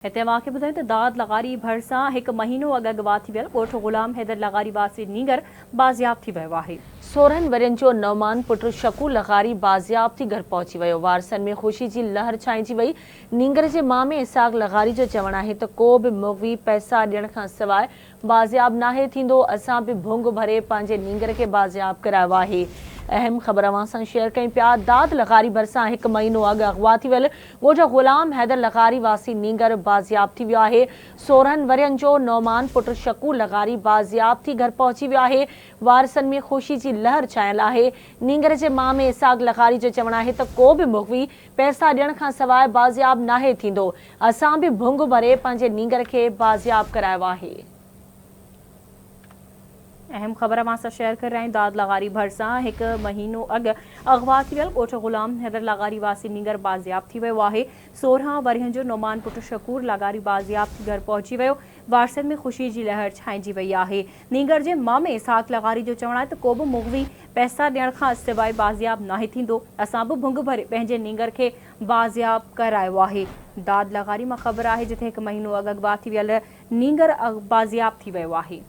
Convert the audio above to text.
هتي اوهان کي ٻڌايون ته داد لغاري ڀرسان هڪ مهينو اڳ اغوا ٿي ويل ڳوٺ غلام حيدر لغاري واسي نينگر بازياب ٿي ويو آهي. 16 ورهين جو نعمان پٽ شڪو لغاري بازياب ٿي گهر پهچي ويو، وارثن ۾ خوشي جي لهر ڇانئجي وئي، نينگر جي مامي اسحاق لغاري جو چوڻ آهي ته ڪو به مغوي پئسا ڏيڻ کان سواء بازياب ناهي ٿيندو، اسان به ڀونگ ڀري پنهنجي نينگر کي بازياب ڪرايو آهي. اهم خبر اوهان سان شيئر ڪيون پيا، داد لغاري ڀرسان هڪ مهينو اڳ اغوا ٿي ويل ڳوٺ غلام حيدر لغاري واسي نينگر بازياب ٿي ويو آهي، 16 ورهين جو نعمان پٽ شڪور لغاري بازياب ٿي گهر پهچي ويو آهي، وارثن ۾ خوشي جي لهر ڇانيل آهي، نينگر جي مامي اسحاق لغاري جو چوڻ آهي ته ڪو به مغوي پئسا ڏيڻ کانسواء بازياب ناهي ٿيندو، اسان به ڀونگ ڀري پنهنجي نينگر کي بازياب ڪرايو آهي. اهم خبر اوهان سان شيئر ڪري رهيا آهيون داد لغاري ڀرسان هڪ مهينو اڳ اغوا ٿي ويل ڳوٺ غلام حيدر لغاري واسي نينگر بازياب ٿي ويو آهي 16 ورهين جو نعمان پٽ شڪور لغاري بازياب ٿي گهر پهچي ويو وارثن ۾ خوشي جي لهر ڇانئجي وئي آهي نينگر جي مامي اسحاق لغاري جو چوڻ آهي ته ڪو به مغوي پئسا ڏيڻ کان سواء بازياب ناهي ٿيندو اسان به ڀنگ ڀري پنهنجي نينگر کي بازياب ڪرايو آهي. داد لغاري مان خبر آهي جتي هڪ مهينو اڳ اغوا ٿي ويل نينگر بازياب ٿي ويو آهي.